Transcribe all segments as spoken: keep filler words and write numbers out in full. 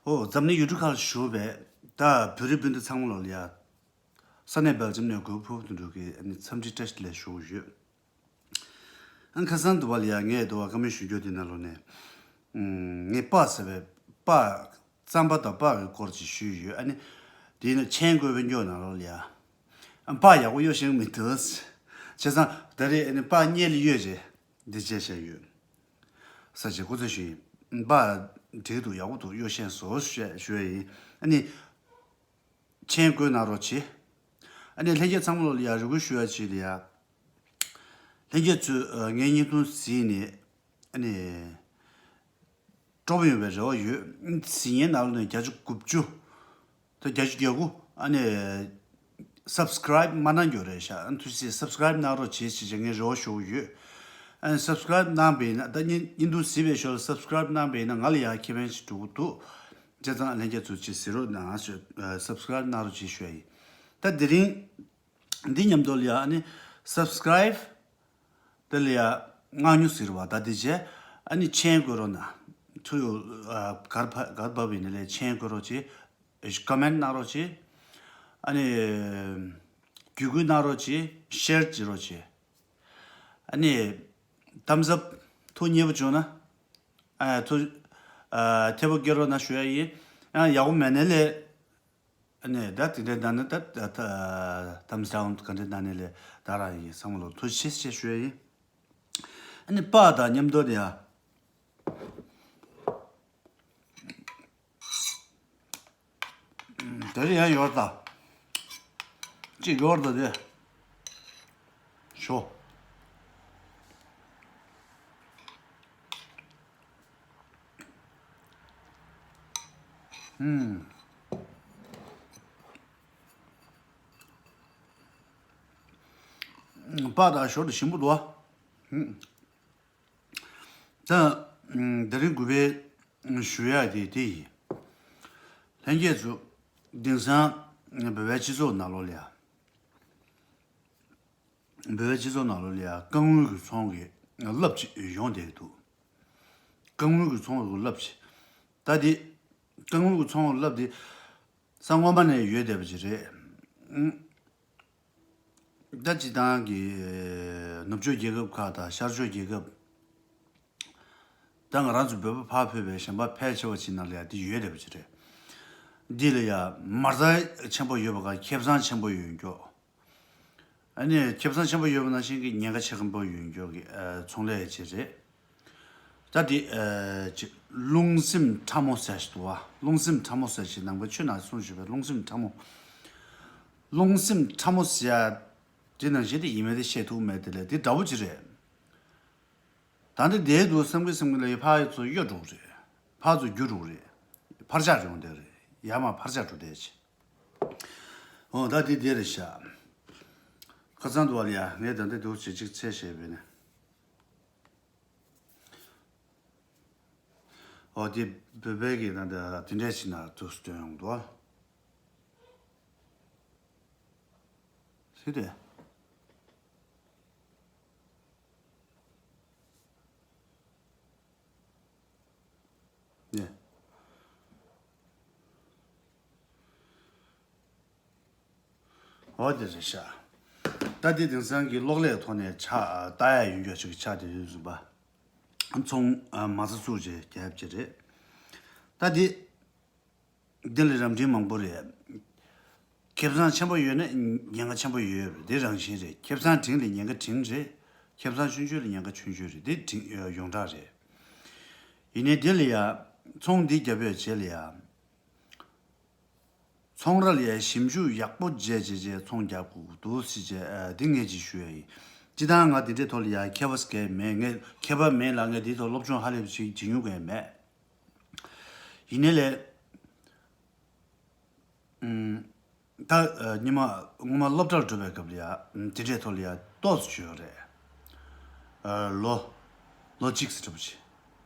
ཨོ། འཛམ་གླིང་ཡུལ་གྲུ་ཁག་ལ་བཞུགས་པའི་ད་བོད་རིགས་སྤུན་ཟླ་ཚང་མ་ལོ་ལ་ཡ། ས་གནས་སྦེལ་ཇམ་ནས་གུས་ཕུར་བུ་དོན་གྲུབ་ཀྱིས་ཨ་ནི་འཚམས་འདྲི་བཀྲ་ཤིས་བདེ་ལེགས་ཞུ་གི་ཡོད། ཨ་ཁ་སང་དུ་བ་ལ་ཡ་ངས་དུ་བ་བཀའ་མོལ་ཞུ་རྒྱུ་དེ་ནང་ལོགས་ནས། ངས་པཱ་ཟེར་བའི་པཱ། རྩམ་པ་དང་པཱ་གི་སྐོར་ཅིག་ཞུས་ཡོད། ཨ་ནི་དེ་ནི་མཆན་བཀོད་པའི་མགྱོགས་ནང་ལོགས་ལ་ཡ། ཨ་པཱ་ཡག་པོ་གཡོ་ཤེས་མི་འདུག་བྱས་ཙང་ད་རེས་ཨ་ནི་པཱ་རྙེད་ལ་གཡོས་རྗེས་འདི་བྱས་བྱས་ཡོད། ས་ཆེ་སྐུ་ཚེ་ཞུ་ཡིན། པཱ་འགྲིག་འདུག་ཡག་པོ་འདུག་གཡོ་ཤེས་བཟོ་ཞེས་ཞུ་ཡ་ཡིན། ཨ་ནི། མཆན་བཀོད་གནང་རོགས་བྱེད། ཨ་ནི་ལྷན་རྒྱས་ཚང་མ་ལོ་ལ་ཡ་རེ་སྐུལ་ཞུ་ཡ་ཅིག་ལ་ཡ། ལྷན་རྒྱས་ཚོས་ཨ་ངའི་བརྙན་ཐུང་གཟིགས་ནས་ཨ་ནི། སྤྲོ་པོ་ཡོང་བའི་རེ་བ་ཡོད། གཟིགས་མཁན་ནང་ལོགས་ནས་བརྒྱ་ཆ་དགུ་བཅུ། ད་བརྒྱ་ཆ་བརྒྱད་དགུ་ཨ་ནི། སབ་སི་ཀ་རབ་མ་གནང་རྒྱུ་རེད་ཤག་ཨ་ཐུགས་རྗེ་ཆེ་སབ་སི་ཀ་རབ་གནང་རོགས་བྱེད་ཅེས་ངས་རེ་བ་ཞུ་གི་ཡོད། ཨ་ནི་སབ་སི་ཀ་རབ་གནང་པ་ཡིན་ན་ད་བརྙན་བརྙན་ཐུང་གཟིགས་པའི་ཞོར་ལ་སབ་སི་ཀ་རབ་གནང་པ་ཡིན་ན་ང་ལ་ཡང་ཁེ་ཕན་ཞིག་འགྲོ་གི་འདུག་བྱས་ཙང་ལྷན་རྒྱས་ཚོས་ཅིག་གཟིགས་རོགས་གནང་ཞུ། ཨ་སབ་སི་ཀ་རབ་གནང་རོགས་ཅེས་ཞུ་ཡ་ཡིན། ད་དེ་རིང་འདི་མཉམ་དུ་ལ་ཡ་ཨ་ནི་སབ་སི་ཀ་རབ་དེ་ལ་ཡ་མངགས་ཉོ་ཟེར་བ་ད་དེ་བྱས། ཨ་ནི་མཆན་བཀོད་རོགས་གནང་། ཐུ་ཡོ་ཨ་གར་ཕ་གར་བབས་ཡིན་ན་ལས་མཆན་བཀོད་རོགས་བྱེད། ཀོ་མེན་ཊི་གནང་རོགས་བྱེད། ཨ་ནི། བརྒྱུད་སྐུལ་གནང་རོགས་བྱེད། ཤེར་བྱེད་རོགས་བྱེད། ཨ་ནི། ཐམ་སི་ཨབ་ཐུགས་མཉེས་པོ་བྱུང་ན། ཨ་ཐུགས། ཨ་ཐེ་བོ་སྐྱེ་རོགས་གནང་ཞུ་ཡ་ཡིན། ཡང་ཡག་པོ་མེད་ན་ལས། ཨ་ནི་ད་དེ་འདྲའི་གནང་ན་ད་ད་ཐམ་སི་ཌའུན་ག་འདྲ་གནང་ན་ལས་ད་རང་ཡིན་བསམ་བློ་ཐུགས་རྗེ་ཆེ་ཞུ་ཡ་ཡིན། ཨ་ནི་པཱ་དང་མཉམ་དུ་དེ་ཡ། དེ་རིང་ཡང་ཡོད་ད། གཅིག་ཡོད་ད་དེ། ཞོ། ཨུམ། པཱ་ད་ཞོ་དེ་ཞིམ་པོ་འདུག་ཨ། ཨུམ། ད། དེ་རིང་དགུ་པའི་ཞུ་ཡག་དེ་དེ་ཡིན། ལྷན་རྒྱས་ཚོ་དེང་སང་བོད་པའི་སྤྱི་ཚོགས་ནང་ལོགས་ལ་ཡ། བོད་པའི་སྤྱི་ཚོགས་ནང་ལོགས་ལ་ཡ་རྐང་དངུལ་གྱི་ཚོང་གི་རླབས་ཅིག་ཡོང་བསྡད་འདུག་རྐང་དངུལ་གྱི་ཚོང་གི་རླབས་ཅིག་ད་དེ་རྐང་དངུལ་གྱི་ཚོང་གི་རླབས་དེ་ས་སྔོན་མ་ནས་ཡོད་བསྡད་པ་ཅིག་རེད། ད་སྤྱི་བཏང་གི་ནུབ་ཕྱོགས་རྒྱལ་ཁབ་ཁག་དང་ཤར་ཕྱོགས་རྒྱལ་ཁབ། ད་ང་རང་ཚོ་བོད་པ་ཕར་ཕེབས་པའི་གཞན་པ་ཕལ་ཆེ་བ་ཅིག་ནང་ལ་ཡ་འདི་ཡོད་བསྡད་པ་ཅིག་རེད། འདི་ལ་ཡ་མ་རྩ་ཆེན་པོ་ཡོད་པ་ག་ཁེ་བཟང་ཆེན་པོ་ཡོད་མགྱོགས། ཨ་ནི་ཁེ་བཟང་ཆེན་པོ་ཡོད་པ་ནང་བཞིན་གྱི་ཉེན་ཁ་ཆེན་པོ་ཡོད་མགྱོགས་ཀྱི་ཨ་ཚོང་ལས་ཅིག་རེད། ད་འདི་ཨ་ཅིག་རླུང་སེམས་ཕྲ་མོ་ཟེར་ཞིག་འདུག་བ། རླུང་སེམས་ཕྲ་མོ་ཟེར་ཞིག་ནང་པའི་ཆོས་ནང་གསུངས་བཞུགས་པའི་རླུང་སེམས་ཕྲ་མོ། རླུང་སེམས་ཕྲ་མོ་ཟེར་ཡ་དེ་ནང་བཞིན་དེ་ཡིན་མིན་དེ་བཤད་ཐུབ་མེད་དེ་ལས་དེ་འདྲ་བོ་ཅིག་རེད། ད་འདི་བསྡད་འདུག་བསམ་གི་བསམ་གི་ལ་ཡི་ཕར་ཡི་ཚོ་གཡོ་འགྲོ་གི་རེད། ཕར་ཚོ་རྒྱུ་འགྲོ་གི་རེད། ཕར་ཆག་ཡོང་བསྡད་རེད། ཡར་མར་ཕར་ཆག་འགྲོ་བསྡད་ཅི། འོ་ད་འདི་བསྡད་རེད་ཤག་ཁ་སང་དུ་བ་ལ་ཡ་ངས་ད་འདི་འདུག་བྱེད་ཅིག་ཚད་བྱས་པས་ནས། འོ་དེ་བོད་པའི་གི་ད་འདི་དེ་འདྲས་ཞིག་ན་འདུག་སྟོན་ཡོང་འདུག་ཨ། སི་ཏེ། ནས། འོ་དེ་རེད་ཤག་ད་དེ་དེང་སང་གི་གློག་ཀླད་ཐོག་ནས་ཆགས་ལྟ་ཡ་ཡོད་རྒྱུ་ཅིག་ཆགས་དེ་ཡོད་ཟུག་པ། ཚོང་མ་རྩ་བཙུགས་བྱས་རྒྱབ་ཀྱི་རེད། ད་དེ། འདི་ལ་རབ་འབྲིང་མང་པོ་རེད། ཁེ་བཟང་ཆེན་པོ་ཡོད་ན་ཉེན་ཁ་ཆེན་པོ་ཡོད་རེད། འདི་རང་བཞིན་རེད། ཁེ་བཟང་འབྲིང་ལ་ཉེན་ཁ་འབྲིང་རེད། ཁེ་བཟང་ཆུང་ཆུང་ལ་ཉེན་ཁ་ཆུང་ཆུང་རེད། འདི་འབྲིང་ཡོངས་གྲགས་རེད། ཡིན་ནའི་འདི་ལ་ཡ། ཚོང་འདི་རྒྱབ་ཡོད་བྱེད་ལ་ཡ། ཚོང་ར་ལ་ཡ་ཞིབ་འཇུག་ཡག་པོ་བྱས་བྱས་བྱས་ཚོང་རྒྱག་དགོས་འདུག་ཟེར་བྱས་འདི་ངས་ཅིག་ཞུ་ཡ་ཡིན། སྤྱི་བཏང་ང་འདི་འདྲའི་ཐོག་ལ་ཡ་མཁས་པ་ཟེར་མཁན་མེད། ངས་མཁས་པ་མེད་ལ་ངས་འདིའི་ཐོག་སློབ་སྦྱོང་ཧ་ལས་པ་ཞིག་བྱེད་མྱོང་མཁན་མེད། ཡིན་ནའི་ལས། ཨུམ། ད་ཨ་ཉི་མ་སྔོན་མ་སློབ་གྲྭར་འགྲོ་བའི་སྐབས་ལ་ཡ་དེ་འདྲའི་ཐོག་ལ་ཡ་ཏོག་ཙམ་བྱས་ཡོད་རེད། ཨ་ལོ། ལོ་གཅིག་ཙམ་འདྲ་པོ་ཅིག་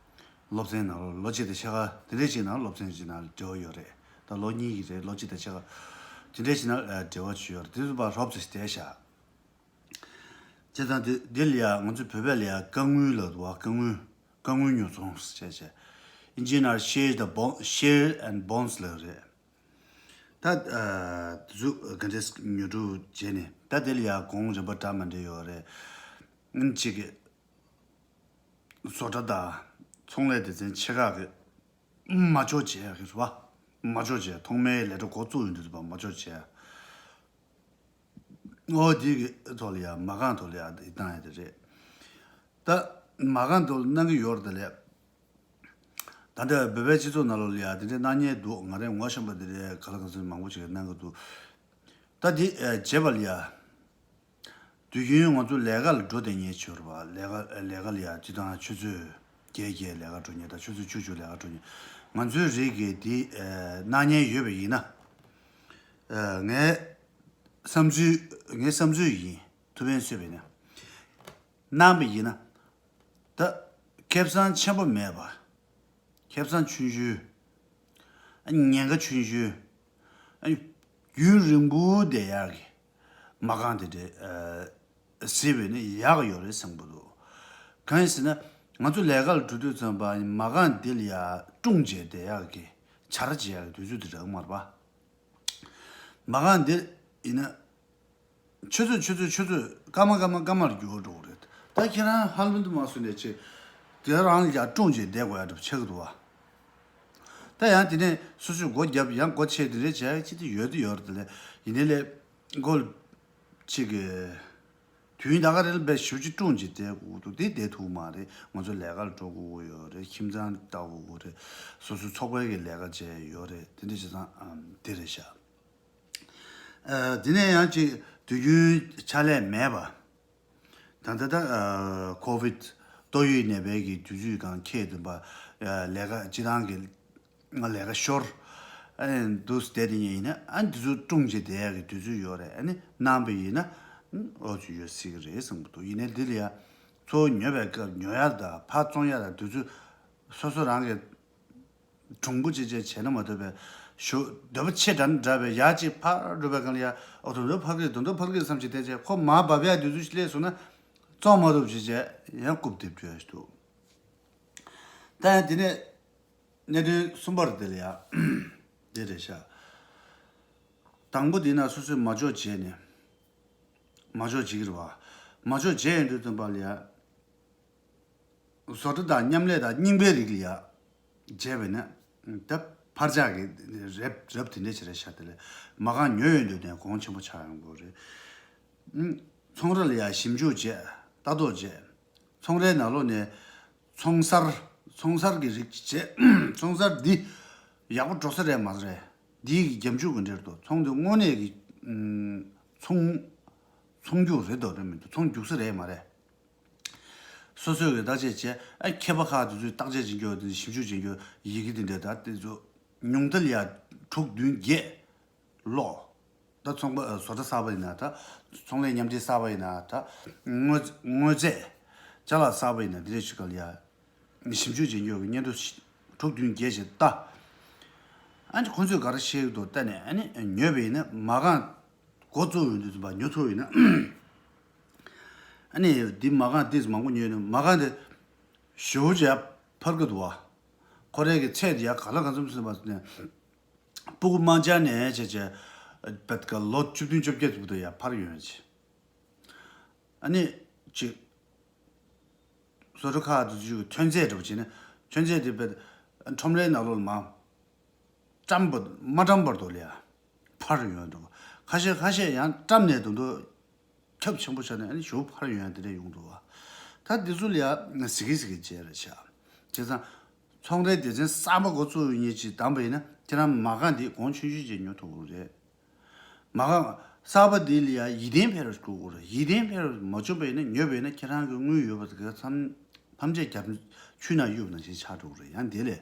སློབ་ཚན་ནང་ལོ་ལོ་གཅིག་དང་ཕྱེད་ཀ་དེ་འདྲའི་ཅིག་ནང་སློབ་ཚན་ཅིག་ནང་འབྲེལ་བ་ཡོད་རེད། ད་ལོ་གཉིས་ཀྱི་རེད། ལོ་གཅིག་དང་ཕྱེད་ཀ་དེ་འདྲའི་ཅིག་ནང་ཨ་འབྲེལ་བ་བྱས་ཡོད་རེད། དེ་ཚོ་ཕར་རོབ་ཙམ་ཞིག་བསྡད་ཤག་བྱས་ཙང་དེ་དེ་ལ་ཡ་ང་ཚོ་བོད་པ་ལ་ཡ་རྐང་དངུལ་ལབ་འདུག་བ། རྐང་དངུལ། རྐང་དངུལ་ཉོ་ཚོང་ཟེར་བྱས། Engine are shared the bone, share and bones ལབ་རེད། ད་ཨ་དེ་ཚོ་ག་འདྲས་ཉོ་སྒྲུབ་བྱས་ནས་ད་དེ་ལ་ཡ་གོང་རིམ་པ་འདྲ་མི་འདྲ་ཡོད་རེད། ཨ་ནི་གཅིག་གི་བཟོ་གྲྭ་དང་ཚོང་ལས་སྡེ་ཚན་ཆེ་ཁག་གི་མ་འཇོག་བྱས་ཡག་གི་རེད་བ། མ་འཇོག་བྱས་ཐོག་མའི་ལས་གྲྭ་འགོ་བཙུགས་ཡོང་དུས་ཙམ་པ་མ་འཇོག་བྱས། ཨོ་དེ་གི་ཐོག་ལ་ཡ་མ་རྐང་ཐོག་ལ་ཡ་དེ་བཏང་ཡ་དེ་རེད། ད་མ་རྐང་ཐོག་ལ་གནང་གི་ཡོད་རེད་ད་ལས། ད་ལྟ་བོད་པའི་སྤྱི་ཚོགས་ནང་ལོགས་ལ་ཡ་དེ་འདྲའི་གནང་མཁན་འདུག་ང་རའི་ངོ་ཤེས་པ་དེ་འདྲའི་ག་ལ་ག་ཚོད་མང་པོ་ཞིག་གིས་གནང་གི་འདུག་ད་དེ་ཨ་བྱས་པ་ལ་ཡ། དུས་རྒྱུན་ང་ཚོ་ལས་ཀ་ལ་འགྲོ་བསྡད་མཁན་ཞིག་ཡོད་རེད་པ། ལས་ཀ་ལས་ཀ་ལ་ཡ་སྤྱིར་བཏང་ཆུ་ཚོད་བརྒྱད་བརྒྱད་ལས་ཀ་འགྲོ་མཁན་དང་ཆུ་ཚོད་བཅུ་བཅུ་ལས་ཀ་འགྲོ་མཁན། ང་ཚོའི་རིགས་ཀྱིས་དེ་ཨ་གནང་མཁན་ཡོད་པ་ཡིན་ན། ཨ་ངའི་བསམ་ཚུལ་ངའི་བསམ་ཚུལ་ཡིན། ཐུགས་ཕན་གསོས་པས་ན། གནང་བ་ཡིན་ན། ད་ཁེ་བཟང་ཆེན་པོ་མེད་པ། ཁེ་བཟང་ཆུང་ཆུང་། ཉེན་ཁ་ཆུང་ཆུང་། རྒྱུན་རིང་པོ་བསྡད་ཡག་གི་མ་རྐང་དེ་འདྲ་གཟིགས་པ་ཡིན་ན་ཡག་གི་ཡོད་རེད་བསམ་གྱི་འདུག་གང་ཡིན་ཟེར་ན། ང་ཚོ་ལས་ཀ་ལ་འགྲོ་དུས་ཙམ་པ་མ་རྐང་འདི་ལ་ཡ་སྲུང་བྱས་བསྡད་ཡག་གི་བྱ་ར་བྱེད་ཡག་གི་དུས་ཚོད་དེ་རག་གི་མ་རེད་པ། མ་རྐང་འདི་ཡིན་ན། ཆུ་ཚོད་ཆུ་ཚོད་ཆུ་ཚོད་སྐར་མ་སྐར་མ་སྐར་མར་འགྱུར་བ་འགྲོ་གི་རེད། ད་ཁྱེད་རང་ཧ་ལམ་དུ་མ་སུ་ནས་ཆེ། དེ་རང་ལ་ཡ་སྲུང་བྱས་བསྡད་དགོས་ཡ་འདྲ་པོ་ཆགས་ཀྱི་འདུག་བ། ད་ཡང་དེ་ནས་སོ་སོས་སྒོ་བརྒྱབ་ཡང་སྒོ་ཕྱེ་དེ་འདྲས་བྱས་ཅི་ཐུབ་ཡོད་དུ་ཡོད་རེད་དེ་ལས་ཡིན་ནའི་ལས་སྒོ་གཅིག་གི་དུས་ཡུན་ད་ག་རེ་ལ་དཔེ་ཞེ་པོ་ཅིག་སྲུང་བྱས་བསྡད་དགོས་འདུག་དེ་བསྡད་ཐུབ་མ་རེད། ང་ཚོ་ལས་ཀ་ལ་འགྲོ་དགོས་ཀྱི་ཡོད་རེད། ཁྱིམ་ཚང་ལྟ་དགོས་ཀྱི་རེད། སོ་སོའི་ཚོགས་པའི་གི་ལས་ཀ་བྱས་ཡོད་རེད། དེ་འདྲས་བྱས་ཙང་ཨམ་དེ་རེད་ཤག་ཨ་དེ་ནས་ཡང་ཅིག་དུས་རྒྱུན་ཕྱག་ལས་མེད་པ། ད་ལྟ་ད་ཨ་ཀོ་བིད་ཏོག་དབྱིབས་ནད་པའི་གི་དུས་ཚོད་གང་འཁེལ་བསྡད་པ། ཨ་ལས་ཀ་སྤྱི་བཏང་གི་ང་ལས་ཀ་ཤོར། ཨ་ནི་འདུག་བསྡད་དེ་ཉིན་ཡིན་ན་ཨ་ནི་དུས་ཚོད་སྲུང་བྱས་བསྡད་ཡག་གི་དུས་ཚོད་ཡོད་རེད། ཨ་ནི་གནང་པ་ཡིན་ན་ཨོ་ཚོད་ཡོད་སྲིད་གི་རེད་བསམ་གི་འདུག་ཡིན་ནའི་འདི་ལ་ཡ་ཚོ་ཉོ་བའི་སྐབས་ཉོ་ཡག་དང་ཕར་བཙོང་ཡག་དང་དུས་ཚོད་སོ་སོ་རང་གི་གྲུང་པོ་ཅིག་ཅིག་བྱས་ན་མ་གཏོགས་པའི་ཞུ་འདོད་པ་ཆེ་དྲགས་འདྲ་བའི་ཡག་ཅིག་ཕར་འགྲོ་བའི་སྒང་ལ་ཡ་ཨོ་དུང་དུང་ཕར་གི་དུང་དུང་ཕར་གི་བསམ་ཅིག་བསྡད་བྱས་ཁོ་མར་བབས་ཡག་དུས་ཚོད་ཅིག་སླེབས་སོང་ན་བཙོང་མ་ཐུབ་ཅིག་བྱས་ཡང་རྐུབ་རྡེབ་འགྲོ་ཡག་ཞིག་འདུག་ད་ཡང་དེ་ནས་གནད་དོན་གསུམ་པར་དེ་ལ་ཡ་དེ་རེད་ཤག་དང་པོ་དེ་ན་སོ་སོས་མ་འཇོག་བྱས་ནས་མ་འཇོག་བྱེད་ཀྱི་རེད་བ། མ་འཇོག་བྱས་ཡོང་དུས་ཙམ་པ་ལ་ཡ། བཟོ་གྲྭ་དང་མཉམ་ལས་དང་རྙིང་པའི་རིགས་ལ་ཡ། བྱས་པས་ན། ད་ཕར་ཆག་གི་རེབ་རེབ་དེ་འདྲ་ཞིག་རེད་ཤག་དེ་ལས་མ་རྐང་ཉོས་ཡོང་དུས་ནས་གོང་ཆེན་པོ་ཆགས་ཡོང་གི་རེད། ཨུམ། ཚོང་ར་ལ་ཡ་ཞིབ་འཇུག་བྱས་ལྟ་རྟོག་བྱས། ཚོང་རའི་ནང་ལོགས་ནས་ཚོང་གསར་ཚོང་གསར་གྱི་རིགས་བྱས། ཚོང་གསར་འདི་ཡག་པོ་འགྲོ་ས་རེད་མ་རེད། འདིའི་གི་རྒྱབ་འཇུག་གི་འདྲེར་དུ་ཚོང་འདི་དངོས་གནས་ཀྱི་ཚོང་ཚོང་རྒྱུག་རེད་དོ་རེད་མི་འདུག་ཚོང་རྒྱུག་ས་རེད་མ་རེད། སོ་སོས་གི་བརྟག་དཔྱད་བྱས། ཨ་མཁས་པ་ཁག་དེ་ཚོས་བརྟག་དཔྱད་བྱེད་རྒྱུ་དེ་ཞིབ་འཇུག་བྱེད་རྒྱུ་ཡི་གེ་དེ་འདྲ་ད་དེ་ཚོ་ཉུང་མཐའ་ལ་ཡ་དྲུག་བདུན་བརྒྱད་ལོ། ད་ཚོང་པ་བཟོ་གྲྭ་གསར་པ་ཡིན་ན་ད་ཚོང་ལས་མཉམ་འབྲེལ་གསར་པ་ཡིན་ན་ད་དངོས་དངོས་རྫས་ཅ་ལག་གསར་པ་ཡིན་ན་དེ་འདྲ་ཞིག་ག་ལ་ཡ་ཞིབ་འཇུག་བྱེད་རྒྱུ་གི་སྙན་ཐོ་དྲུག་བདུན་བརྒྱད་ཞིག་ལྟ། ཨ་ནི་ཁོང་ཚོས་ག་རེ་བཤད་ཀྱི་འདུག་ལྟ་ནས་ཨ་ནི་ཉོས་པ་ཡིན་ན་མ་རྐང་འགོ་བཙུགས་ཡོང་དུས་ཙམ་པ་ཉོ་ཐུབ་ཡིན་ན། ཨ་ནི་འདི་མ་རྐང་ཏིས་མང་པོ་ཉོས་ནས་མ་རྐང་དེ་ཞེ་པོ་ཅིག་ཡར་འཕར་གི་འདུག་བ། ཁོ་རའི་གི་ཚད་དེ་ཡར་ག་ལ་གང་འཚམ་ཟིན་པ་ནས་སྤུ་གུ་དམར་འབྱར་ནས་བྱས་བྱས་བད་ག་ལོ་བཅུ་བདུན་བཅོ་བརྒྱད་ཙམ་དུ་ཡར་འཕར་ཡོང་ཡོད་ཅིག་ཨ་ནི་ཅིག་བཟོ་གྲྭ་ཁག་ཏུ་ཅིག་ཐོན་རྫས་འདྲ་པོ་བྱས་ན་ཐོན་རྫས་དེ་བད་ཁྲོམ་རའི་ནང་ལོགས་ལ་མར་བཀྲམ་པ་མ་བཀྲམ་བར་དུ་ལ་ཡ་འཕར་ཡོང་འདུག་ཁ་ཤས་ཁ་ཤས་ཡང་བཀྲམ་ནས་དུང་དུ་ཁྱབ་ཆེན་པོ་ཆགས་ནས་ཨ་ནི་ཞེ་པོ་འཕར་ཡོང་ཡ་དེ་འདྲ་ཡོང་འདུག་བ། ད་འདི་ཚོ་ལ་ཡ་ཟི་གི་ཟི་གི་བྱས་རེད་ཤག་བྱས་ཙང་ཚོང་རའི་སྡེ་ཚན་གསར་པ་འགོ་བཙུགས་ཡོད་མཁན་ཅིག་བདམས་པ་ཡིན་ན་ཁྱེད་རང་མ་རྐང་འདི་གོང་ཆུང་ཆུང་ཅིག་ཉོ་ཐུབ་ཀྱི་རེད། མ་རྐང་གསར་པ་འདི་ལ་ཡ་ཡིད་བརྟན་འཕེར་བ་དགོས་ཀྱི་རེད། ཡིད་བརྟན་འཕེར་བ་མ་བྱུང་བ་ཡིན་ན་ཉོས་པ་ཡིན་ན་ཁྱེད་རང་གི་དངུལ་ཡོད་པ་དེ་ག་ཚང་ཐམས་ཅད་རྒྱབ་ཆུ་ནང་གཡུགས་ནང་བཞིན་ཆགས་འགྲོ་གི་རེད། ཡང་འདི་ལས་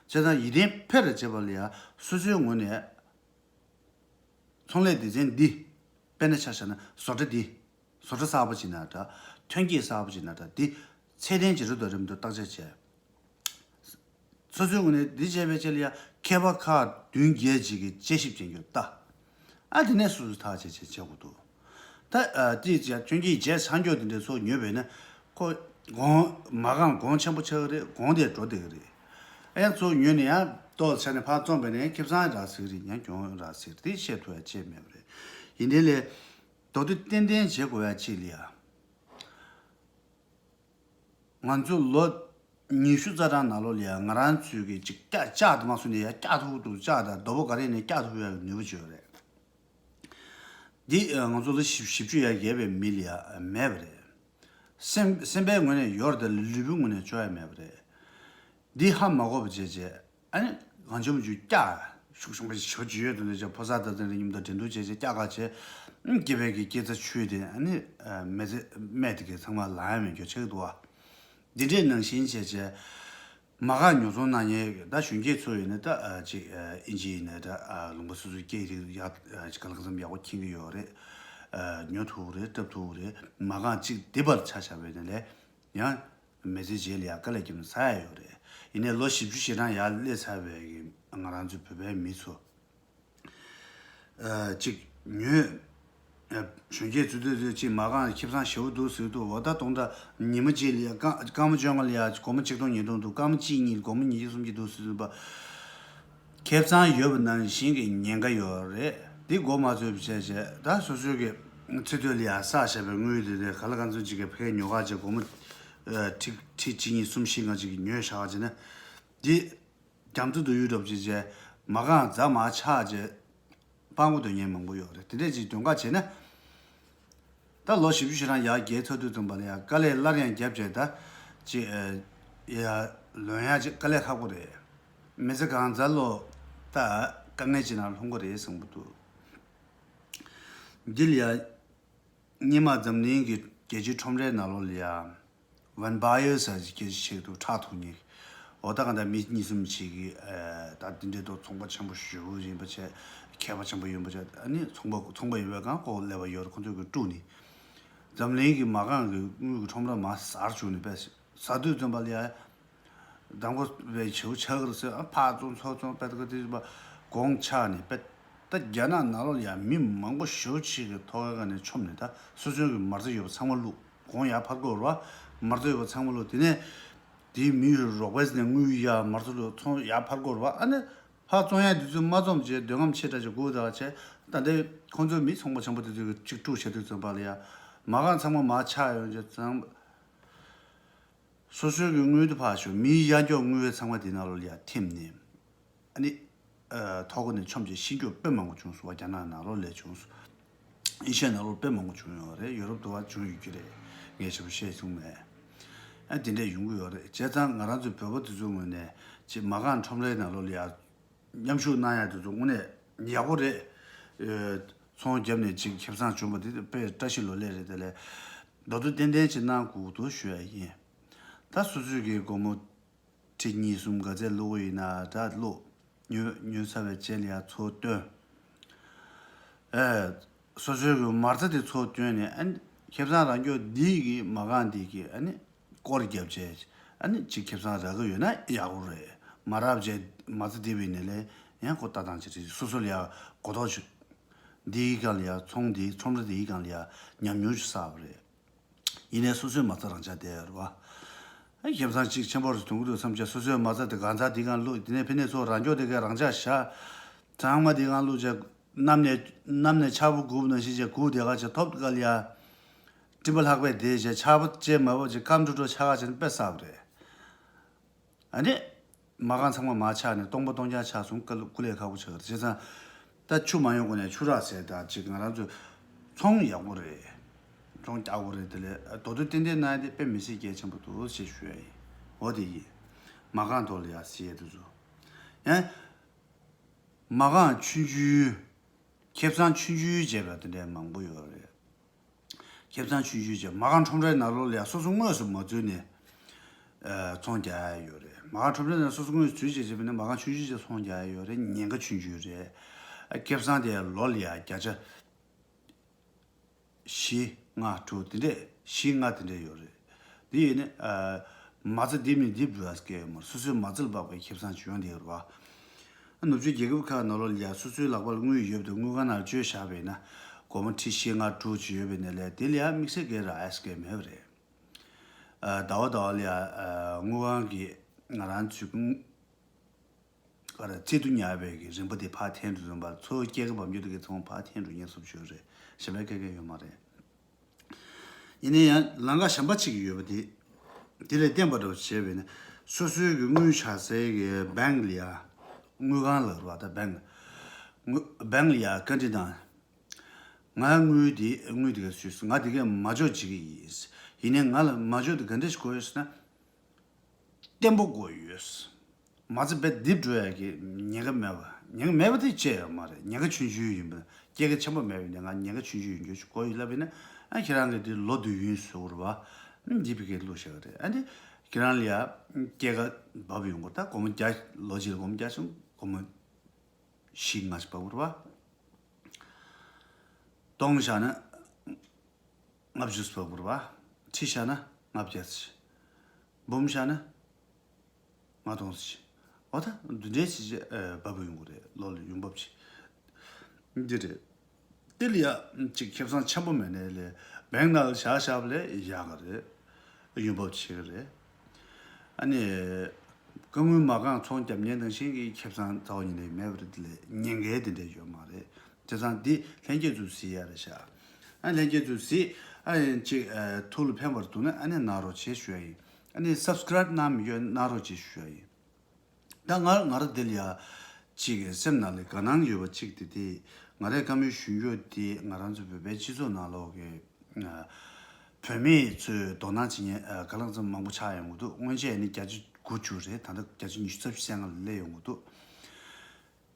བྱས་ཙང་ཡིད་བརྟན་འཕེར་བ་བྱེད་པ་ལ་ཡ་སོ་སོའི་ངོས་ནས། ཚོང་ལས་སྡེ་ཚན་འདི། དཔེར་ན་ཆ་བཞག་ན་བཟོ་གྲྭ་འདི། བཟོ་གྲྭ་གསར་པ་ཅིག་ན་འདྲ། ཐོན་སྐྱེད་གསར་པ་ཅིག་ན་འདྲ། འདི་ཚད་ལྡན་ཅིག་རེད་འདུག་རེད་མི་འདུག་བརྟག་དཔྱད་བྱས། སོ་སོའི་ངོས་ནས་འདི་བྱས་པའི་ཆེད་ལ་ཡ་མཁས་པ་ཁག་བདུན་བརྒྱད་ཅིག་གིས་དཔྱད་ཞིབ་བྱེད་རྒྱུ་ལྟ། ཨ་དེ་ནས་སོ་སོ་ཐག་བཅད་བྱས་བྱེད་དགོས་འདུག་ད་ཨ་དེ་ཅག་ཐོན་སྐྱེད་བྱས་ཚར་མགྱོགས་དེ་འདྲའི་ཚོ་ཉོས་པས་ན་ཁོ་གོང་མ་རྐང་གོང་ཆེན་པོ་ཆགས་ཀྱི་རེད། གོང་དེ་འགྲོ་བསྡད་ཀྱི་རེད། ཨེ་ཚོ་ཉོས་ནས་ཡང་ཏོག་ཆ་ནས་ཕར་བཙོངས་པས་ནས་ཁེ་བཟང་རག་ཟིག་རེད། ཡང་གྱོང་རག་ཟིག་རེད། དེ་བཤད་ཐུབ་ཡ་ཅེས་མེད་པ་རེད། ཡིན་དེ་ལས་མདོར་བསྡུས་ཏན་ཏན་བྱེད་དགོས་ཡ་ཅིག་ལ་ཡ། ང་ཚོ་ལོ་ཉི་ཤུ་རྩ་གྲངས་ནང་ལོགས་ལ་ཡ་ང་རང་ཚོས་ཀྱི་ཅིག་ཀྱག་ལྕགས་དུ་མ་སུ་ནས་ཡ་ཀྱག་ཐུག་ཐུག་ལྕགས་དང་རྡོ་པོ་ག་རེ་ནས་ཀྱག་ཐུག་ཡ་གི་ནུས་པ་ཅིག་ཡོད་རེད། འདི་ང་ཚོ་ལོ་བཞི་བཅུ་ཡ་བརྒལ་བའི་མི་ལ་ཡ་མེད་པ་རེད། སེམས་སེམས་པའི་ངོས་ནས་ཡོད་རེད་དེ་ལུས་པོའི་ངོས་ནས་བཅོ་ཡ་མེད་པ་རེད། འདི་ཧ་མ་གོ་བ་བྱས་བྱས། ཨ་ནི་གང་བྱུང་བྱུང་ཀྱག་ཤུགས་ཆེན་པོ་ཞིག་བྱེད་ཀྱི་ཡོད་དུས་ནས་ཕོ་གསར་དང་དེ་འདྲ་མཉམ་དུ་འགྲན་བསྡུར་བྱས་བྱས་ཀྱག་ཀྱག་བྱས། སྐྱེས་པའི་གི་སྐྱེ་ཚེ་ཆུད་དེ་ཨ་ནི་མི་ཚེ་སྨད་དེ་གི་ཚང་མ་ལང་ཡ་མེད་རྒྱུ་ཆགས་འདུག་བ། འདི་འདྲའི་ནང་བཞིན་བྱས་བྱས། མ་རྐང་ཉོ་ཚོང་གནང་མཁན་ད་གཞོན་སྐྱེས་ཚོ་ཡིན་ན་ད་ཅིག་ཨིན་ཇི་ཡིན་ན་ད་ལུང་པ་སོ་སོའི་སྐད་རིགས་ཡག་ག་ལ་ག་ཙམ་ཡག་པོ་མཁྱེན་གྱི་ཡོད་རེད། ཉོ་ཐུབ་རེད། སྤྲད་ཐུབ་རེད། མ་རྐང་གཅིག་དེ་བར་ཆ་བཞག་པ་ཡིན་ན་ལས་ཡང་མི་ཚེ་རྗེས་ལ་ཡ་དཀའ་ལས་ཁྱོན་ནས་ཟ་ཡ་ཡོད་རེད། ཡིན་ནའི་ལོ་བཞི་བཅུ་ཞེ་གྲངས་ཡར་སླེབས་ཚར་བའི་གི་ང་རང་ཚོའི་བོད་པའི་མི་ཚོ་ཨ་གཅིག་ཉོས། ཨ་གཞོན་སྐྱེས་ཚོ་དུས་ཚོད་གཅིག་མ་རྐང་ཁེ་བཟང་ཞེ་པོ་འདུག་ཟེར་འདུག་འོ་ད་གཏོང་ད་ཉི་མ་གཅིག་ལ་ཡ་སྐར་སྐར་མ་བཅོ་ལྔ་ལ་ཡ་སྒོར་མོ་ཆིག་སྟོང་ཉིས་སྟོང་འདུག་སྐར་མ་གཅིག་གཉིས་ལ་སྒོར་མོ་ཉིས་བརྒྱ་སུམ་བརྒྱ་འདུག་ཟེར་འདུག་པ། ཁེ་བཟང་ཡོད་པ་ནང་བཞིན་གྱི་ཉེན་ཁ་ཡོད་རེད། འདི་མགོ་མ་ཚོས་བྱས་བྱས་ད་སོ་སོའི་གི་ཚེ་སྟོད་ལ་ཡ་བསགས་བཞག་པའི་དངུལ་དེ་དེ་ག་ལ་གང་འཚམ་ཅིག་གི་ཕ་གིར་ཉོ་ག་བྱས་སྒོར་མོ་ཁྲི་ཁྲི་གཅིག་གཉིས་གསུམ་བཞི་ལྔ་ཅིག་གི་ཉོས་བཞག་བྱས་ན་འདི་རྒྱ་མཚོ་འདུ་ཡུལ་འགྲོ་བྱས་བྱས་མ་རྐང་རྫ་མ་ཆག་བྱས་སྤྲང་པོ་སྡོད་མཁན་མང་པོ་ཡོད་རེད། དེ་འདྲས་ཅིག་སྡོད་ག་བྱས་ན། ད་ལོ་བཞི་བཅུ་ཞེ་གྲངས་ཡར་རྒྱས་ཚར་དུས་ཙམ་པ་ལ་ཡ་དཀའ་ལས་སླར་ཡང་བརྒྱབ་བྱས་ད་ཅིག་ཡ་ལོན་ཡ་ཅིག་དཀའ་ལས་ཁག་པོ་རེད། མི་ཚེ་གང་ཚར་ལོ་ད་དཀའ་ངལ་ཅིག་ནང་ལྷུང་གི་རེད་བསམ་གི་འདུག་འདི་ལ་ཡ་སྔོན་མ་འཛམ་གླིང་གི་རྒྱལ་སྤྱིའི་ཁྲོམ་རའི་ནང་ལོགས་ལ་ཡ་One Buyer ཟེར་གྱི་སྐད་ཆ་བཤད་འདུག་ཁྲག་འཐུང་མཁན། འོ་ད་གང་ལྟར་མི་གཉིས་གསུམ་ཞིག་གིས་ཨ་ད་འདི་འདྲའི་ཐོག་ཚོང་པ་ཆེན་པོ་ཞེ་པོ་ཡིན་པ་བྱས། མཁས་པ་ཆེན་པོ་ཡིན་པ་བྱས། ཨ་ནི་ཚོང་པ་ཚོང་པ་ཡིན་པའི་སྒང་ཁོ་ཀླད་པ་ཡོད་རེད། ཁོ་ཚོས་ཀྱིས་དཀྲུགས་ནས་འཛམ་གླིང་གི་མ་རྐང་གི་དངུལ་གྱི་ཁྲོམ་ར་མར་ཟར་བཅུག་ནས་པས་ཟ་དུས་ཙམ་པ་ལ་ཡ། མདང་དགོང་པའི་བྱེའུ་ཆག་གི་རེད་ཟེར། ཨ་ཕར་བཙོང་ཚུར་བཙོང་པད་ཀ་དེ་པ་གོང་ཆག་ནས་པད། ད་རྒྱ་ནག་ནང་ལོགས་ལ་ཡ་མི་མང་པོ་ཞེ་པོ་ཅིག་གིས་ཐོག་ཁ་ནས་མཆོངས་ནས་ད་སོ་སོའི་གི་མ་རྩ་ཡོད་པ་ཚང་མ་བླུགས། གོང་ཡར་འཕར་དགོས་རེད་པ། མ་རྩ་ཡོད་པ་ཚང་མ་བླུགས། དེ་ནས་དེའི་མི་ཡོད་རོགས་པས་ནས་དངུལ་ཡར་མ་རྩ་བླུགས། ཚོང་ཡར་འཕར་དགོས་རེད་པ། ཨ་ནི་ཕར་བཙོང་ཡ་དེ་ཚོ་མ་བཙོངས་བྱས་འདོད་རྔམ་ཆེ་དྲགས་ཅིག་སྒུག་ད་བྱས། ད་ལྟའི་ཁོང་ཚོའི་མི་ཚོང་པ་ཆེན་པོ་དེ་ཚོས་གཅིག་དཀྲུགས་བྱས་དུས་ཙམ་པ་ལ་ཡ་མ་རྐང་ཚང་མ་མར་ཆག་ཡོང་རྗེས་ཙང་། སོ་སོའི་གི་དངུལ་དེ་ཕར་ཞོག་མིའི་གཡར་འགྱོག་དངུལ་བས་ཚང་མ་དེ་ནང་ལོགས་ལ་ཡ་ཐིམ་ནས། ཨ་ནི། ཨ་ཐོག་ཁ་ནས་མཆོངས་བྱས་ཤི་རྒྱུ་དཔེ་མང་པོ་བྱུང་སོང་བ། རྒྱ་ནག་ནང་ལོགས་ལ་བྱུང་སོང་། ཨེ་ཤི་ཡ་ནང་ལོགས་དཔེ་མང་པོ་བྱུང་ཡོད་རེད། ཡོ་རོབ་དུ་བ་བྱུང་ཡོད་ཀྱི་རེད། ངས་ཞེ་པོ་བཤད་སོང་མེད། ཨ་དེ་འདྲས་ཡོང་གི་ཡོད་རེད། བྱས་ཙང་ང་རང་ཚོའི་བོད་པ་དེ་ཚོའི་ངོས་ནས་ཅིག་མ་རྐང་ཁྲོམ་རའི་ནང་ལོགས་ལ་ཡ། མཉམ་ཞུགས་གནང་ཡ་དེ་ཚོ་དངོས་གནས་ཡག་པོ་རེད། ཨེ་ཚོང་བརྒྱབ་ནས་ཅིག་ཁེ་བཟང་བྱུང་བ་དེ་དཔེ་བཀྲ་ཤིས་ལོ་ལེགས་རེད། དེ་ལས་མདོར་བསྡུས་ཏན་ཏན་ཅིག་གནང་དགོས་འདུག་ཞུ་ཡ་ཡིན། ད་སོ་སོས་ཀྱི་སྒོར་མོ་ཁྲི་གཉིས་གསུམ་ག་ཚད་བླུགས་ཡིན་ན་འདྲ་བླུགས། ཉོས་ཉོས་ཚར་བའི་རྗེས་ལ་ཡ་ཚུར་བཏོན། ཨེ། སོ་སོའི་གི་མ་རྩ་དེ་ཚུར་བཏོན་ནས་ཨ་ནི་ཁེ་བཟང་རག་རྒྱུ་འདི་གི་མ་རྐང་འདི་གི་ཨ་ནི་སྐོར་བརྒྱབ་བྱས། ཨ་ནི་ཅིག་ཁེ་བཟང་རག་གི་ཡོད་ན་ཡག་པོ་རེད། མ་རག་བྱས་མ་རྩ་འདི་བས་ནས་ལས་ཡང་ཁོ་ལྟ་སྟངས་ཅིག་རེད། སོ་སོ་ལ་ཡ་གོ་རྟོགས་ཅིག་འདིའི་སྒང་ལ་ཡ་ཚོང་འདི་ཁྲོམ་ར་འདིའི་སྒང་ལ་ཡ་ཉམས་མྱོང་ཅིག་བསགས་པ་རེད། ཡིན་ནའི་སོ་སོའི་མ་རྩ་རང་འཇགས་བསྡད་ཡོད་རེད་བ། ཨ་ཁེ་བཟང་གཅིག་ཆེན་པོ་རེ་ཐོན་གི་འདུག་བསམ་བྱས་སོ་སོའི་མ་རྩ་དེ་གང་ཚང་དེའི་སྒང་བླུགས། དེ་ནས་ཕ་ནས་ཚུར་རང་འཇོག་དེ་གའི་རང་འཇགས་བཞག་ཚང་མ་དེའི་སྒང་བླུགས་བྱས། གནམ་ནས་གནམ་ནས་ཆར་པ་སྒུག་ནང་བཞིན་བྱས་སྒུག་བསྡད་ག་བྱས། ཐོབ་ག་ལ་ཡ། སྤྲིན་པ་ལྷགས་པས་དེ་བྱས་ཆར་པ་བྱས་མ་བབས་བྱས་སྐམ་འགྲོ་འགྲོ་ཆགས་ག་བྱས་ན་དཔེ་བསགས་པ་རེད། ཨ་ནི། མ་རྐང་ཚང་མ་མར་ཆག་ནས་སྟོང་པ་སྟོང་རྐྱང་ཆགས་སོང་། སྐུ་ལས་ཁག་པོ་ཆགས་རེད། བྱས་ཙང་། ད་ཆུ་མ་ཡོང་གོང་ནས་ཆུ་རགས་ཟེར་ད་ཅིག་ང་རང་ཚོ་ཚོང་ཡག་པོ་རེད། ཚོང་རྒྱག་དགོས་རེད། དེ་ལས་མདོར་བསྡུས་ཏན་ཏན་གནང་ཡ་དེ་དཔེ་མི་སྲིད་གལ་ཆེན་པོ་འདུག་ཅེས་ཞུ་ཡ་ཡིན། འོ་དེ་ཡིན། མ་རྐང་ཐོག་ལ་ཡ་ཟེར་ཡ་དེ་ཚོ། ཡང་། མ་རྐང་ཆུང་ཆུང་། ཁེ་བཟང་ཆུང་ཆུང་བྱས་པ་དེ་འདྲའི་མང་པོ་ཡོད་རེད། ཁེ་བཟང་ཆུང་ཆུང་བྱས་མ་རྐང་ཁྲོམ་རའི་ནང་ལོགས་ལ་ཡ་སོ་སོ་དངོས་སུ་མ་འཛུལ་ནས། ཨ་ཚོང་རྒྱག་ཡ་ཡོད་རེད། མ་རྐང་ཁྲོམ་རའི་ནང་སོ་སོ་དངོས་སུ་འཛུལ་བྱས་བྱས་པ་ནི་མ་རྐང་ཆུང་ཆུང་བྱས་ཚོང་རྒྱག་ཡ་ཡོད་རེད། ཉེན་ཁ་ཆུང་ཆུང་རེད། ཨ་ཁེ་བཟང་དེ་ལོ་ལ་ཡ་བརྒྱ་ཆ་བཞི་ལྔ་དྲུག་དེ་འདྲས་བཞི་ལྔ་དེ་འདྲས་ཡོད་རེད། དེ་ཡིན་ནི་ཨ་མ་རྩ་རྡིབ་ནས་རྡིབ་འགྲོ་ཡ་སྐད་ཡོད་མ་རེད། སོ་སོའི་མ་རྩ་ལ་དཔག་པའི་ཁེ་བཟང་ཅིག་ཡོང་བསྡད་ཡོད་རེད་བ། ཨ་ནུབ་ཕྱོགས་རྒྱལ་ཁབ་ཁག་ནང་ལོགས་ལ་ཡ་སོ་སོའི་ལག་པ་ལ་དངུལ་ཡོད་དུས་དངུལ་ཁང་ནང་བཅོལ་བཞག་པ་ཡིན་ན་སྒོར་མོ་ཁྲི་བཞི་ལྔ་དྲུག་ཅིག་ཡོད་པ་ཡིན་ནའི་ལས་དེ་ལ་ཡ་དམིགས་བསལ་གྱི་རག་ཡ་སྐད་མེད་པ་རེད། ཨ་ཟླ་བ་ཟླ་བ་ལ་ཡ་ཨ་དངུལ་ཁང་གིས་ང་རང་ཚོའི་དངུལ་ པར་རྩེ་དུ་ཉར་བའི་གི་རིམ་པ་དེ་ཕར་འཐེན་འགྲོ་བཟོ་འབར་ཚོ་སྐྱེ་གི་བབ་འགྱུར་དུ་གི་ཚང་མ་ཕར་འཐེན་འགྲོ་ཉེན་སུབ་ཆོད་རེད། གཞན་པའི་སྐད་སྐད་ཡོད་མ་རེད། ཡིན་ན་ཡང་ལམ་ཁ་གཞན་པ་གཅིག་ཡོད་པ་དེ། དེ་ལས་བརྟེན་པ་འདྲ་བོ་བྱས་པས་ན། སོ་སོའི་གི་དངུལ་བཞག་སའི་གི་བེང་ལ་ཡ། དངུལ་ཁང་ལ་རུ་བ་ད་བེང་། དངུལ་བེང་ལ་ཡ་བཀའ་འདྲི་དང་། ང་དངུལ་དེ་དངུལ་དེ་ག་ཞུས་སོང་། ང་དེ་གས་མ་འཇོག་བྱེད་ཀྱི་ཡིན། ཡིན་ནའི་ང་ལ་མ་འཇོག་དེ་ག་འདྲ་ཞིག་དགོས་ཡོད་ཟེར་ན། བརྟན་པོ་དགོས་ཡོད། མ་རྩ་རྦད་རྡིབ་འགྲོ་ཡ་གི་ཉེན་ཁ་མེད་པ། ཉེན་ཁ་མེད་པ་དེ་ཅི་ཡང་མ་རེད། ཉེན་ཁ་ཆུང་ཆུང་ཡིན་པ། སྐྱེད་ཀ་ཆེན་པོ་མེད་པ་ཡིན་ན། ང་ཉེན་ཁ་ཆུང་ཆུང་ཡིན་རྒྱུ་ཞིག་གོ་ཡིན་ལབ་ཡིན་ན། ཨ་ཁྱེད་རང་གི་དེ་ལོ་དུས་ཡུན་ཟེར་བ་རེད་པ། འདི་བི་ཀའི་བླུགས་བཞག་གི་རེད། ཨ་འདི་ཁྱེད་རང་ལ་ཡ་སྐྱེད་ཀ་བབས་ཡོང་གི་རེད། ད་སྒོར་མོ་བརྒྱ། ལོ་གཅིག་ལ་སྒོར་མོ་བརྒྱ་བྱུང་། སྒོར་མོ་བཞི་ལྔ་ཞིག་བབས་ཀྱི་རེད་པ། སྟོང་བཞག་ན་ལྔ་བཅུ་ཙམ་བབས་ཀྱི་རེད་པ། ཁྲི་བཞག་ན་ལྔ་བརྒྱ་ཙམ། འབུམ་བཞག་ན་ལྔ་སྟོང་ཙམ། འོ་ད་འདི་འདྲའི་ཅིག་ཅིག་ཨེ་བབས་ཡོང་གི་རེད། ལོ་ལ་ཡོང་འབབ་ཅིག་འདི་རེད། དེ་ལ་ཡ་ཅིག་ཁེ་བཟང་ཆེན་པོ་མེད་ནའི་ལས་བེང་ནང་ལ་བཞག་བཞག་པ་ལས་ཡག་གི་རེད། ཡོང་འབབ་ཆེ་གི་རེད། ཨ་ནི། རྐང་དངུལ་མ་རྐང་ཚོང་རྒྱབ་མཁན་ནང་བཞིན་གྱི་ཁེ་བཟང་རྩ་བ་ཉིད་ནས་མེད་པ་རེད། དེ་ལས་ཉེན་ཁའི་དེ་འདྲ་ཡོད་མ་རེད། བྱས་ཙང་འདི་ལྷན་རྒྱས་ཚོས་གཟིགས་ཡ་རེད་ཤག་ཨ་ལྷན་རྒྱས་ཚོས་གཟིགས། ཨ་ཡིན་ཅིག་ཨ་ཐུགས་ལ་ཕན་པར་འདུག་ན་ཨ་ནི་གནང་རོགས་བྱེད་ཞུ་ཡ་ཡིན། ཨ་ནི་སབ་སི་ཀ་རེབ་གནང་མི་ཡོད་གནང་རོགས་བྱེད་ཞུ་ཡ་ཡིན། ད་ང་ང་རང་དེ་ལ་ཡ་ཅིག་སེམས་ནང་ལ་དགའ་སྣང་ཡོད་པ་གཅིག་དེ་དེ། ང་རའི་བཀའ་མོལ་ཞུ་རྒྱུ་དེ་ང་རང་ཚོ་བོད་པའི་སྤྱི་ཚོགས་ནང་ལོགས་ཀྱི་ཨ་བུད་མེད་ཚོས་དོ་སྣང་བྱེད་མཁན་ཨ་ག་ལ་ཙམ་མང་པོ་ཆགས་ཡོང་གི་འདུག་སྔོན་ཆད་ནི་བརྒྱ་ཆ་དགུ་བཅུ་རེད། ད་ལྟ་བརྒྱ་ཆ་ཉི་ཤུ་རྩ་བཞི་ཙམ་ལ་སླེབས་ཡོང་གི་འདུག་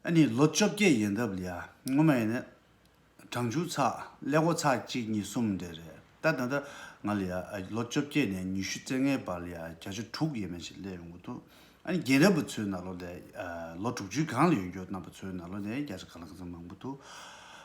ཨ་ནི་ལོ་བཅོ་བརྒྱད་ཡན་འདབ་ལ་ཡ་སྔོན་མ་ཡིན་ན་གྲངས་ཆུང་ཚེག་ཀླད་ཀོར་ཚེག་གཅིག་གཉིས་གསུམ་དེ་རེད། ད་ད་ལྟ་ང་ལ་ཡ་ལོ་བཅོ་བརྒྱད་ནས་ཉི་ཤུ་རྩ་ལྔའི་བར་ལ་ཡ་བརྒྱ་ཆ་དྲུག་ཡས་མས་ཤིག་སླེབས་ཡོང་གི་འདུག་ཨ་ནི་རྒན་རབས་པ་ཚོའི་ནང་ལོགས་ལ་ཡ་ལོ་དྲུག་ཅུའི་སྒང་ལ་ཡོད་རྒྱུ་རྣམ་པ་ཚོའི་ནང་ལོགས་ནས་བརྒྱ་ཆ་ག་ལ་ག་ཚོད་མང་པོ་འདུག་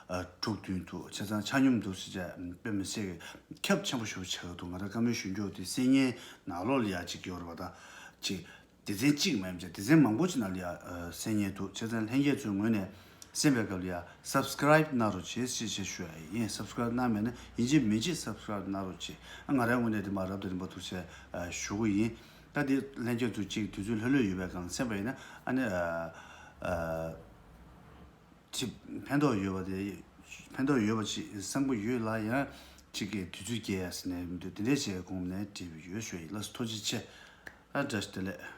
ཨ་དྲུག་བདུན་འདུག་བྱས་ཙང་ཆ་སྙོམས་འདུག་ཟེར་བྱས་དཔེ་མི་སྲིད་ཀྱི་ཁྱབ་ཆེན་པོ་ཞིག་ཆགས་ཀྱི་འདུག་ང་རའི་བཀའ་མོལ་ཞུ་རྒྱུ་དེ་གསན་མཁན་ནང་ལོགས་ལ་ཡ་གཅིག་ཡོད་རེད་པ། ད་གཅིག་སྡེ་ཚན་གཅིག་མིན་པ་སྡེ་ཚན་མང་པོ་ཅིག་ནང་ལ་ཡ་ཨ་གསན་མཁན་འདུག་བྱས་ཙང་ལྷན་རྒྱས་ཚོའི་ངོས་ནས་གསན་པའི་སྐབས་ལ་ཡ་སབ་སི་ཀ་རེབ་གནང་རོགས་བྱེད་ཞེས་ཞེས་ཞུ་ཡ་ཡིན། སབ་སི་ཀ་རེབ་གནང་མེད་ན་ཡིན་གཅིག་མིན་གཅིག་སབ་སི་ཀ་རེབ་གནང་རོགས་བྱེད། ཨ་ང་རའི་ངོས་ནས་དེ་མར་རབ་དང་རིམ་པ་ཐུགས་རྗེ་ཆེ་ཞུ་གི་ཡིན། ད་དེ་ལྷན་རྒྱས་ཚོ་གཅིག་དུས་ཚོད་ལྷོད་ལྷོད་ཡོད་པའི་སྒང་གསན་པ་ཡིན་ན་ཨ་ནི་ཨ་ཨ་ཅིག་ཕན་ཐོགས་ཡོད་པ་དེ། ཕན་ཐོགས་ཡོད་པ་ཅིག་བསམ་གྱི་ཡོད་ལ་ཡང་ཅིག་གིས་དུས་ཚོད་སྐྱེལ་ཡ་ཟེར་ནས་མི་འདུག་དེ་འདྲས་བྱས་གོང་ནས་བྲིས་པ་ཡོད་ཞུ་ཡིན། ལགས་སོ། ཐུགས་རྗེ་ཆེ། ཨ་བཀྲ་ཤིས་བདེ་ལེགས།